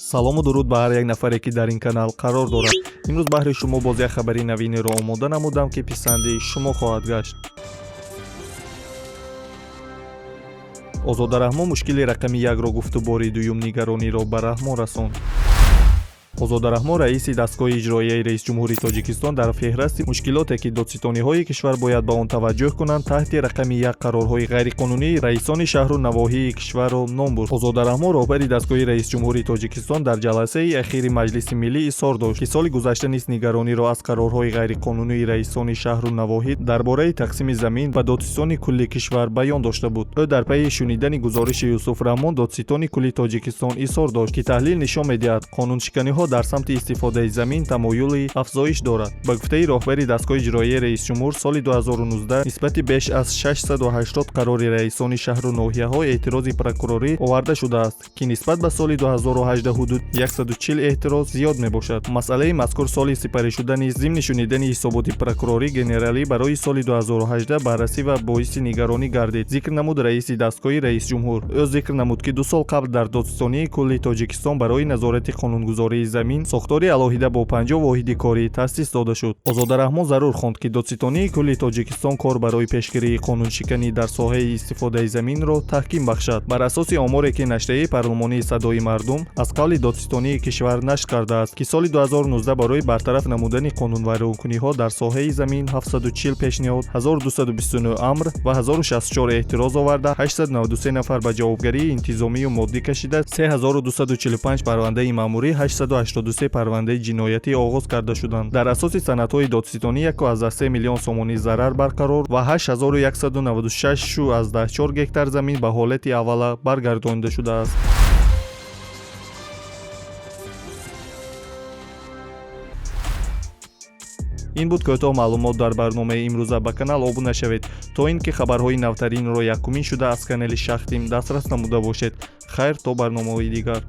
Салому дуруд ба ҳар як нафаре, ки дар ин канал қарор дорад. Имрӯз баҳри шумо боз як хабари навинеро омода намудам, ки писанди шумо хоҳад гашт. Озода Раҳмон мушкили рақами якро гуфту бори дуюм нигарониро ба Раҳмон расонд. Озода Раҳмон, раиси дастгоҳи иҷроияи раисҷумҳури Тоҷикистон, дар феҳрасти мушкилоте, ки додситониҳои кишвар бояд ба он таваҷҷӯҳ кунанд, таҳти рақами як қарорҳои ғайриқонунии раисони шаҳру навоҳии кишварро ном бурд. Озода Раҳмон, роҳбари дастгоҳи раисҷумҳури Тоҷикистон, дар ҷаласаи ахири Маҷлиси Миллӣ изҳор дошт, ки соли гузашта низ нигарониро аз қарорҳои ғайриқонунии раисони шаҳру навоҳӣ дар бораи тақсими замин ба додситони кулли кишвар баён дошта буд. Ӯ дар пайи шунидани гузориши Юсуф Раҳмон, додситони кулли Тоҷикистон, изҳор дошт, ки таҳлил нишон медиҳад, қонуншиканиҳо дар самти истифодаи замин тамоюли афзоиш дорад. Ба гуфтаи роҳбари дастгоҳи иҷроияи раисҷумҳур, соли 2019 нисбати беш аз 680 қарори раисони шаҳру ноҳияҳо эътирози прокурорӣ оварда шудааст, ки нисбат ба соли 2018 ҳудуд 140 эътироз зиёд мебошад. Масъалаи мазкур соли сипаришуда низ зимни шунидани ҳисоботи прокурорӣ генералӣ барои соли 2018 баррасӣ ва боиси нигаронӣ гардид, зикр намуд раиси дастгоҳи раисҷумҳур. Ӯ зикр намуд, ки 2 сол қабл дар додситонии кулли Тоҷикистон барои назорати қонунгузории замин сохтори алоҳида бо 50 воҳиди корӣ таъсис дода шуд. Озода Раҳмон зарур хонд, ки додситонии кулли Тоҷикистон кор барои пешгирии қонуншиканӣ дар соҳаи истифодаи заминро таҳким бахшад. Бар асоси оморе, ки нашрияи парлумонии «Садои мардум» аз қавли додситонии кишвар нашр кардааст, ки соли 2019 барои бартараф намудани қонунвайронкуниҳо дар соҳаи замин 740 пешниҳод, 1229 амр ва 1064 эътироз оварда, 893 нафар ба ҷавобгарии интизомию моддӣ кашида, 3245 парвандаи маъмурӣ, 883 парвандаи ҷиноятӣ оғоз карда шуданд. Дар асоси санадҳои додситонӣ 1,3 миллион сомонӣ зарар барқарор ва 8196,4 гектар замин ба ҳолати аввала баргардонида шудааст. Ин буд кӯтоҳ маълумот дар барномаи имрӯза. Ба канал обуна шавед, то ин ки хабарҳои навтаринро якумин шуда аз канали Шахтим дастрас намуда бошед. Хайр, то барномаҳои дигар.